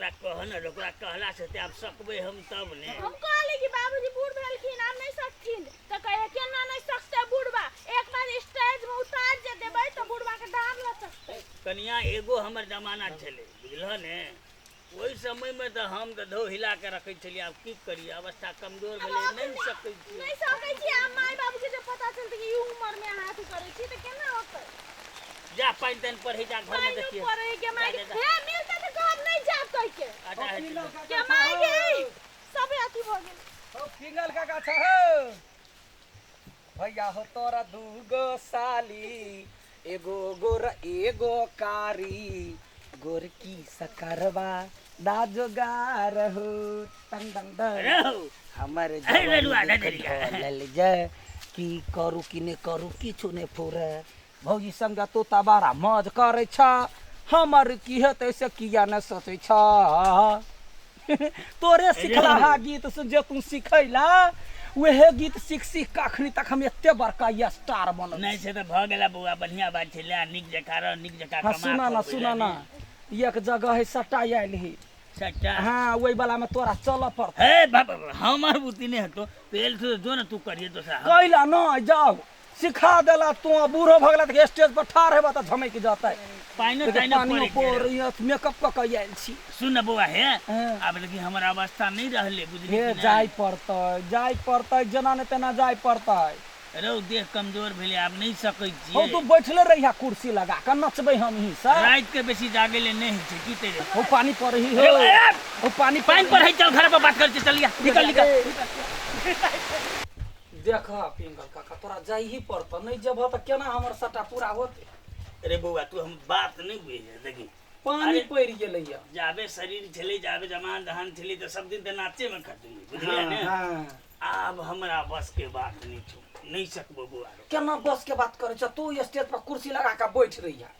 ओकरा कह ने, ओकरा कहला से ते आब सकबै हम तब ने। हम कहली कि बाबूजी बूढ़ भेलखिन, आब नहि सकथिन, तऽ कहे केना नहि सकतै बूढ़बा, एक बार स्टेज में उतार जे देबै तऽ बूढ़बा के डाँड़ लचकतै। कनिया एगो हमर जमाना छलै, बुझलह ने? ओहि समयमे तऽ हम तऽ धो हिला के रखै छलियै। आब की करियै, अवस्था कमजोर भेलै, नहि सकै छियै। नहि सकै छी। आब माय बाबू के जब पता चलतै कि ई उम्र में अहाँ अथी करै छी तऽ केना होतै? जा पानि तानि पढ़ै जा, घरमे पानि देखियै। पड़ै के माय जा, के जा, जा। हे मिलतै तऽ कहब नहि जायब कहि के। अच्छा, हेतै। के माय गे, सबे अथी भऽ गेल। हो पिंगल काका छ हो भैया, हो तोरा दूगो साली, एगो गोर एगो कारी, गोरकी सकरवा दाजोगार हो टंग टंग टंग। रहो। हमर अरे लडुआ, जवानी दे देख देलियै। ढलल जाय, की करू की नहि करू, किछु नहि फुरे। भौजी संगे तोता बारा मौज करै छ, हमर की हेतै से किया ने सोचै छ? तोरे सिखलाहा गीत से जे तू सिखैला, उहे गीत सीख सीख के अखनी तक हम एते बड़का स्टार बनल। नहि से तऽ भऽ गेला बौआ, बढ़िआँ बात छै। ले, नीक जकाँ रह, नीक जकाँ हाँ कमा। सुना ना खो, सुना ना, एक जगह है सट्टा आयल ही। सट्टा? हाँ, ओहि वाला में तोरा चलऽ पड़तै। हे बाप, हमर बुद्धि नहि हेतौ तेल से, जो ने तू करिए दोसरा। कैला न जाओ, सिखा देला तू। बूढ़ो भऽ गेला तऽ स्टेज पर ठाढ़ हेबा तऽ झमकि जेतै। पानिओ देखियौ, तानिओ पानिओ पड़ै छै। पड़ैए, मेकअप कऽ कऽ आयल छी। सुन ने बौआ, हे हँ। आब लेकिन हमर अवस्था नहि रहलै, बुझली हे कि नहि? जाय पड़तै, जाय पड़तै, जेना ने तेना जाय पड़तै। रौ, देह कमजोर भेलै, आब नहि सकै हौ छियै। तू बैठले रहिया कुर्सी लगा कऽ, नचबै हमही सब। राति के बेसी जागे ले नहि होइ छै, की तेरे। हौ पानी पड़ही हो। रे, ए, हौ पानी पानि पर है, चल घर पर बात करै छी, चलिया, निकल निकल। देख पिंगल काका, तोरा जाही पड़तौ, नहि जेबह तऽ केना हमर सट्टा पूरा होतै? अरे बौआ, तू हम बात नहि बुझै, देखी। पानी अरे। पड़ि गेलैया। जाबे शरीर छलै, जाबे जमान जहान छलै, तऽ सब दिन तऽ नाचे मे खटली, बुझलियै ने? हाँ। आब हमरा बस के बात नहि छौ, नहि सकबो बौआ रो। केना बस के बात करै छ? तू स्टेज पर कुर्सी लगा के बैठ रहिया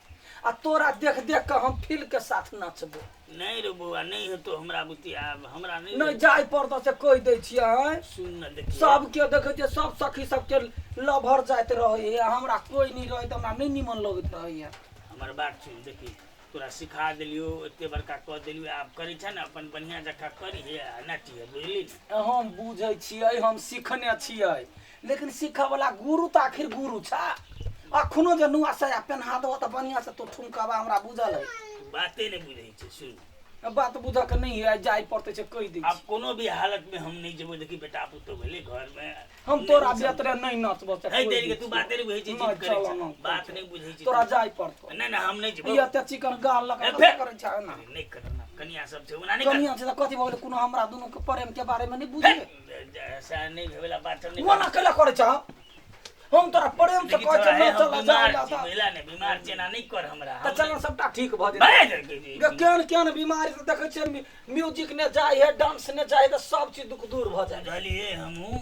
आ तोरा देख देख के हम फील के साथ नचबो। नहि रे बौआ, नहि हेतौ हमरा बुते, आब हमरा नहि। नहि, जाय पड़तौ से कहि दै छियै। आँय? सुन ने, देखिए। सबके देखै छियै, सब सखी सबके लभर जाइत रहै है, हमरा कोइ नहि रहै तऽ हमरा नहि निमन लगैत रहैया। हमर बात सुन, देखी, तोरा सिखा देलियौ, एते बड़का कऽ देलियौ, आब करै छ ने अपन बढ़िआँ जकाँ करिहे आ नचिहे, बुझली ने? हम बुझै छियै, हम सिखने छियै, लेकिन सीखऽवला गुरु तऽ आखिर गुरु छ। अखनो जे नुआ साया पेन्हा देबऽ तऽ बढ़िआँ से तू ठुमकबा, हमरा बुझल है। तू बाते नहि बुझै छै, सुन। बात बुझऽ के नहि है, जाय पड़तै से कहि दै आब छी। कोनो भी हालत में हम नहीं जेबो। देखी, बेटा पुतोह भेलै घर में। हम तोरा बेतरे नहि नचबो से है कहि देरी दै के तू छियौ। बाते नहि बुझै छी, नहि, जिद करै चल छै। ना, बात नहि बुझै छी। तोरा जाय पड़तौ। नहि नहि, हम नहि जेबो। ई एते चिकन गाल लऽ ए, कऽ फेर। करै छै ना? नहि कर ना, कनिया सब छै, ओना नहि कर। कनिया छै तऽ कथी भऽ गेलै? कोनो हमरा दुनू के प्रेम के बारे में नहि बुझिए। ऐसा नहि भेला बात सब नहि। ओना कैला करै छ? हम तोरा प्रेम से देखी कहै थोड़ा छियौ, हे, न हम चल बीमार जाय छी, बुझला ने? बीमार छी, एना नहि कर हमरा। तऽ हम चल, सबटा ठीक भऽ जेतै। भए जेतै। गे, केहन केहन बीमारी से देखै छियै, म्यूजिक ने जाइ है, डांस ने जाइ है, तऽ सब चीज दुख दूर भऽ जाइ। बुझलियै, हमहूँ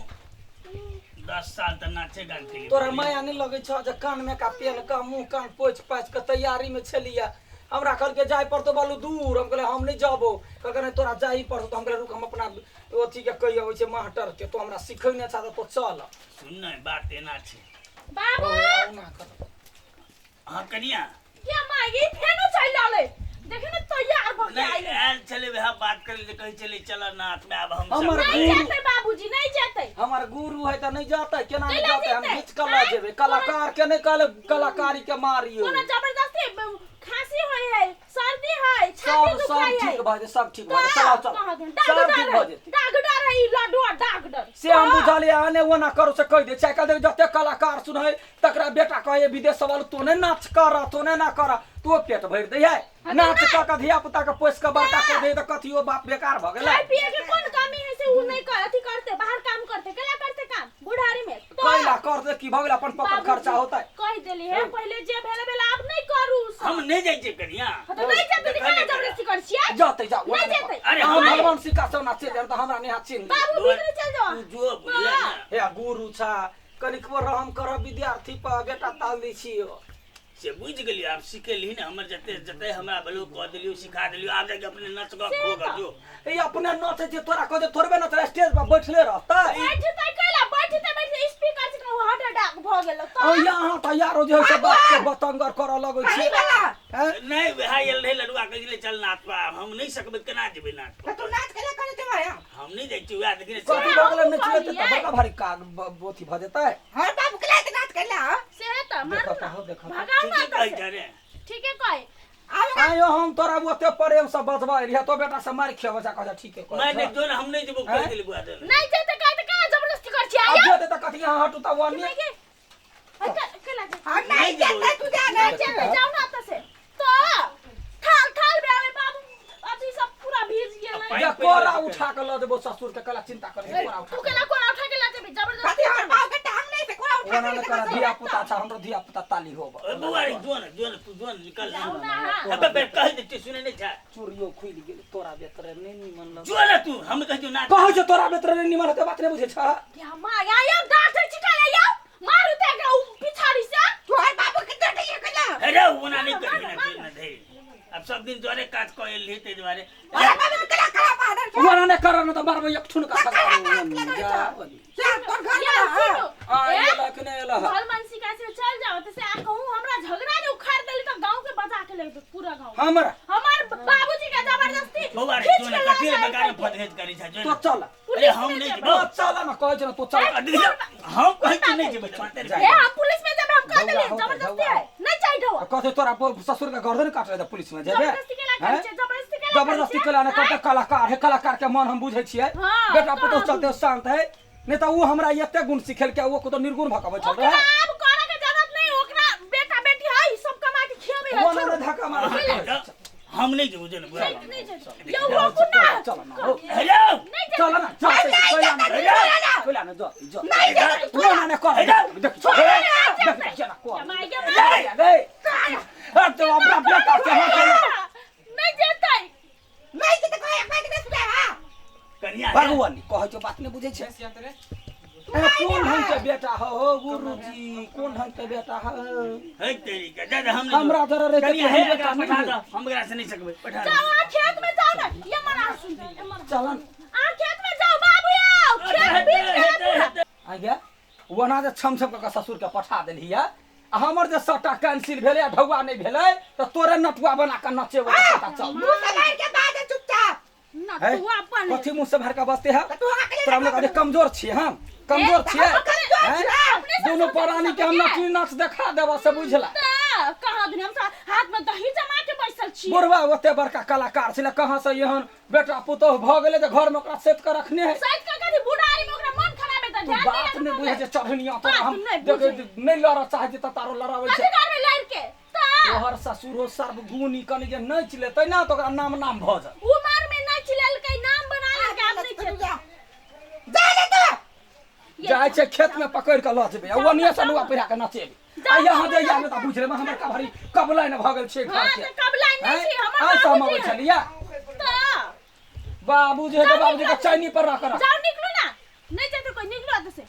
10 साल तऽ नाचे गान केलियै। तोरा माया नहि लगै छौ जे कान में का पेन का मुँह कान पोछि पाछि कऽ तैयारी में छलियै? हमरा कहलकै जाय पड़तौ बालू दूर। हम कहलियै हम नहि जबो। कहलकै नहि, तोरा जाही पड़तौ। तऽ हम कहलियै रुक, हम अपना अथी के कहि अबै छियै मास्टर के, तो हमरा सिखै नहि छा तऽ तो चल। सुन ने, बात एना छै। बाबू। ओना कर। अहाँ कनिया। क्या माय, फेनो चलि रहलै, देखे ने, तैयार भऽ के नहि आइले। आयल छलै, वएह बात करै लए, कहै छलै चल नाथ में, आब हम हमर सब नहि गुरु जेतै बाबूजी, नहि जेतै। हमर गुरु है तऽ नहि जेतै? केना नहि कैला जेतै? हम जेतै? घीच कऽ लऽ जेबै। कलाकार के नहि कहले कलाकारी के मारियौ। कोनो जबरदस्ती खांसी होय है, सर्दी है, छाती सब सब दुखाय है। ठीक भऽ जेतै, सब ठीक भऽ जेतै। चलाउ चल, सब ठीक डॉक्टर भऽ जेतै। डॉक्टर है ई लड्डू डॉक्टर। से हम बुझलियै, आने ओना करू से कहि दै छै। आइ काल्हि देखियौ, जते कलाकार सुनै तकरा बेटा कहै विदेश वाला, तू नहि नाच कर, तू नहि ना कर, तू पेट भरि दै है। नाच कऽ कऽ धिया पुता के पोसि कऽ बड़का कऽ दै तऽ कथियो बाप बेकार भऽ गेलै? खाय पिए के कोन कमी है से उ नहीं कर अथी करते, बाहर काम करते, केला करते काम बुढ़ारी में तो? कैला करतै? की भऽ गेलै? अपन पकड़ बाबूजी, खर्चा होतै। कहि देली है पहिले, जे भेल भेल, आब नहीं करू सब। हम नहि जाइ छियै कनिया। हाँ तो नहीं जेतै तऽ केना जबरदस्ती करै छियै? जतै जाउ। नहीं जेतै। अरे अहाँ हम भगवान सिक्का सब नाचे जान तऽ हमरा नेहा चिन्ह। बाबू, भीतर चल जाओ। तू जो, बुझले ने? हे गुरु छा, कनिकबो रहम कर विद्यार्थी पर। बेटा, ताल दै छियो, से बुझि गेलियो। आब सिखेलही ने हमर जते जते हमरा भेलो कऽ देलियो, सिखा देलियो। आब जाके अपने नच गऽ खो गऽ जो। ई अपने नचै छै, तोरा कहै छै थोड़बे नचै, स्टेज पर बैठले रहतै। बैठतै कैला, बैठतै बैठतै स्पीकर से कहू हार्ट अटैक भऽ गेलो तऽ यहाँ तऽ यारो जे है से बात के बतंगर करऽ लगै छै। सही वाला। हैं? नहि वएह आयल रहै लडुआ, कहै छलै चल नाच पर। आब हम नहि सकबै, केना जेबै नाच पर? तऽ तू नाच केला करै जेबै? हम नहि जाइ छी, वएह देखने कथी भऽ गेलै? हमहूँ नहि चलेतै तऽ कहलियै। बड़का भारी काग अथी भऽ जेतै। हर बाबू के लायक नाच केला। से तऽ मारू देखऽ ना, तऽ हौ, देखऽ तऽ। भगाउ ना ठीके एतऽ कहै से। छै रे। ठीके कहै। आब आयो हम तोरा ओते प्रेम से बजबै रहियै, तो बेटा से मारि खेबै, जा कहै ठीके कहै मैं छै। नहि जो ने, हम नहि जेबो, कहि देली बुआ दे। नहि जेतै कहै तऽ केना जबरदस्ती करै छी? आब आयो जेतै तऽ कथी यहाँ हटू तऽ ओने के केला जेतै? हम नहीं जेतै, तू जा। नहि जेतै, जाउ ना एतऽ से। तऽ थाल थाल भेलै बाबू, अथी सब पूरा भीज गेलै। पानि या पड़ि कोरा गेलै। उठा के लऽ जेबो ससुर के, कला चिंता करे कोरा उठा तू के। केना कोरा उठा के लऽ जेबही जबरदस्ती? कथी हर बाबू के टांग नहीं से कोरा उठा ओना के नहि करा, धिया पुता छै हमरो, धिया पुता ताली होब। ओए बौआ रे, जो ने जो ने, तू जो ने, निकल। जाउ ना अहाँ। अबे बे कहि दै छियै, सुनै नहि छै। चूड़ियो खुलि गेल। तोरा बेतरे नहि निमन लग जो ने तू, हम कहै छियौ नाच। कहै छै तोरा बेतरे नहि निमन हेतै, बात नहि बुझै छ। या माँ या डांटे छिकाले, या मारू ते एकरा उ पिछाड़ी से। तू हर बाबू के डटे केला। हे रे, ओना नहि करी ना, जो ने धे। आब सब दिन जोरे काज कऽ एल रही, ताहि दुआरे। हर बाबू के केला खराब आदर छै। ओना नहि कर ने तऽ मारबै एक ठुनका खसा। जा चल तोर घर या में सुनू, आ ए, एला कि नहि एला? भल मनसी से चल जाओ तो से आ कहूं हमरा झगड़ा ने उखाड़ देली तो गांव के बजा के ले जेबै पूरा गांव। हमरा हमार बाबूजी के जबरदस्ती बौआ रे, खींच जो के ने, लऽ कथी रे जाइ बेकार में छै। फटहेज करै छै, जो तो ने। चल। अरे हम पुलिस नहि में जेबौ। तो चल ने, कहै छै ने, तो चल। हम कहै छी नहि जेबै, माते रे। ए हम पुलिस में जेबै, हम कह ढौआ देली होतै, जबरदस्ती ढौआ। है नहीं चाहिए ढौआ। कथी तोरा ससुर के गर्दन काट रहे पुलिस में जेबे? जबरदस्ती केला करै हैं? छै, जबरदस्ती केला करै जबरदस्ती छै? केला नहि करते, कलाकार है, कलाकार के मन हम बुझै छियै। हाँ, बेटा तऽ पुतोह चलते शांत है, नहि तऽ ओ हमरा एते गुण सिखेलकै, ओ को निर्गुण भऽ के बैठल ओकरा रहे। आब करे के जरूरत नहीं, ओकरा बेटा बेटी है, सब कमा के खियाबे है। वो छोड़ू। ने धक्का मार। हम नहि जेबौ, जो ने बुआ। नहीं जेतै। यौ रोकू ना। चल ना हो। हेलो। नहीं जेतै। चल ना, चल कोइला ना, कोइला ना, जो जो नहीं जेतै। वो ना ने कर, देख देख केना कर। माय गे माय। रे अरे तो अपना बेटा के हाथ में नहीं जेतै। नहीं जेतै कोई एक बात नहीं सुने। हां कनिया भगवान कहै छौ, बात नहि बुझै छै। ए कोन ढंग के बेटा हो हो गुरुजी, कोन ढंग के बेटा हो? है तेरी के जा जा, हम नहि हमरा जरा रहितै कनिया तऽ हे, हम एकरा बेटा नहि पठा होइत। दऽ, हम एकरा से नहि सकबै, पठा दऽ। जाओ अहाँ खेत में जाओ ना, ये मना सुन, ये मना। चलन। अहाँ खेत में जाओ बाबू, आओ खेत बीच गया पूरा। आ गया ओना जे छम छम कऽ के ससुर के पठा देलही आ हमर जे सबटा कैंसिल भेलै आ ढौआ नहि भेलै तऽ तोरे नटुआ बना कऽ नचेबो तऽ पता चल। मुंह संभाल के बाज, चुपचाप। नटुआ बने। कथी मुँह से भर के बजते है? तऽ तू अकेले तोरा हम लोग कमजोर छियै, हम कमजोर छियै? कमजोर हैं? छियै। अपने से दुनू सोचै प्राणी के हम सकैए। नचनी नाच देखा देबऽ से बुझला। तऽ कहाँ दिन हम हाथ में दही जमा के बैसल छी। बुढ़वा ओते बड़का कलाकार छलै, कहाँ से एहन बेटा पुतोह भऽ गेलै जे घर में ओकरा सेट के रखने है। सैत के कथी बुढ़ारी में ओकरा मन खराब हेतै, तू ध्यान बात नहि नहि बुझै छै चढ़निया तोरा। बात हम नहि देखे बुझै। नहि लड़ऽ चाहै छी तऽ तारो लड़ाबै कथी छै। करबै लड़ि के? तऽ तोहर ससुरो सर्वगुणी, कनि जे नाचि लेतै ने तऽ ओकरा नाम नाम भऽ जाय। उमर में नाचि लेलकै, नाम बना लेलकै, आब नहि छै। जा जा ले तू। जाइ छै खेत में पकड़ि कऽ लऽ जेबै आ ओनिये से नुआ पहिरा कऽ नचेबै। आ यहाँ जे यहाँ तऽ बुझि लेबै हमर कभारी कबलाइन भऽ गेल छै घर हाँ के। तऽ कबलाइन नहि छी, हमर आइ से हम बाबूजी अबै है। छलियै। तऽ बाबूजी है तऽ बाबूजी के चैनी पर रख रख। जाओ, निकलू ना, नहीं जाते कोई, निकलो एतऽ से,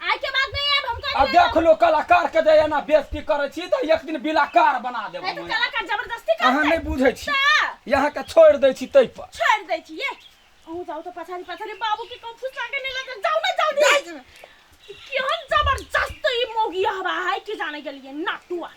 आइ के बाद नहीं आएब हम कहि आ देलियै। देख लो, कलाकार के जे एना बेइज्जती करै छी तऽ एक दिन बिलाकार बना देब। नहीं तऽ हम कलाकार जबरदस्ती अहाँ करतै। नहि बुझै छी। तऽ यहाँ के छोड़ि दै छी ताहि पर। छोड़ि दै छी। ये अहूँ जाउ तऽ पछाड़ी पछाड़ी, बाबू के कहूँ फुसला के नहीं लगे, जाउ ना जल्दी। केहन जबरदस्त ई मौगी हवा है कि जाने के लिए नटुआ।